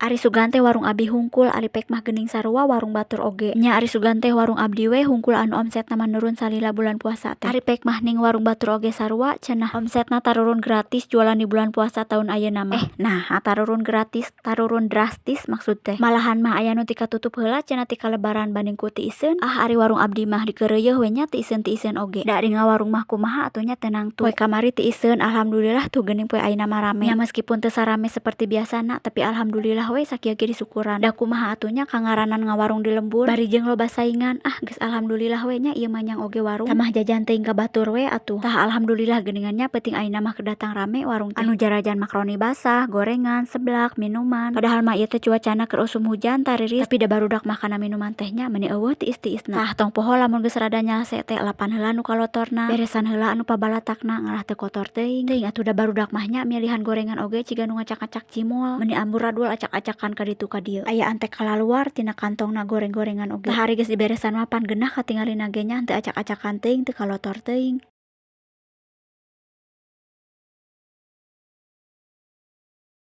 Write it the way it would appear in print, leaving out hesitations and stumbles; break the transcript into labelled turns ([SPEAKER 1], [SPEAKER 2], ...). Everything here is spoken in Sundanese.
[SPEAKER 1] Ari sugan teh warung abi hungkul, ari pek mah geuning sarua warung batur oge. Nya ari sugan teh warung abdi we hungkul anu omsetna menurun salila bulan puasa teh. Ari pek mah ning warung batur oge sarua cenah omsetna tarurun gratis jualan di bulan puasa taun ayeuna mah. Eh, naha tarurun gratis, tarurun drastis maksud teh. Malahan mah aya nu ti katutup heula cenah tika lebaran banding ku tiiseun. Ah, ari warung abdi mah dikeureuyeun we nya tiiseun-tiiseun oge. Da ari ngawarung mah kumaha atuh nya teu nangtu. Poe kamari tiiseun alhamdulillah tuh geuning poe ayeuna mah rame. Nya meskipun teu sarame seperti biasana tapi alhamdulillah we sakieu ge disyukuran. Da kumaha atuh nya kangaranan ngawarung di lembur bari jeung loba saingan. Ah, geus alhamdulillah we nya ieu mah nyang oge warung. Tambah jajan teuing ka batur we atuh. Tah, alhamdulillah geuningan nya peuting ayeuna mah keur datang rame warung teh. Anu jarajan makaroni basah, gorengan, seblak, minuman. Padahal mah ieu teh cuacana keur usum hujan tariris tapi da barudak mah kana minuman teh nya meuni eueuh tiis-tiisna. Tah, tong poho lamun geus rada nyalse teh lapan heula nu kalotorna, beresan heula anu pabalatakna ngarah teu kotor teuing. Teuing atuh da barudak mah nya milihan gorengan oge ciga nu ngacak-ngacak cimol. Meuni amburadul acak-acakan ka ditu ka dieu. Ayaan teh kalaluar tina kantongna goreng-gorengan oge. Tah ari geus diberesan mah pan genah katingalina ge nya henteu acak-acakan teuing teu kalotor teuing.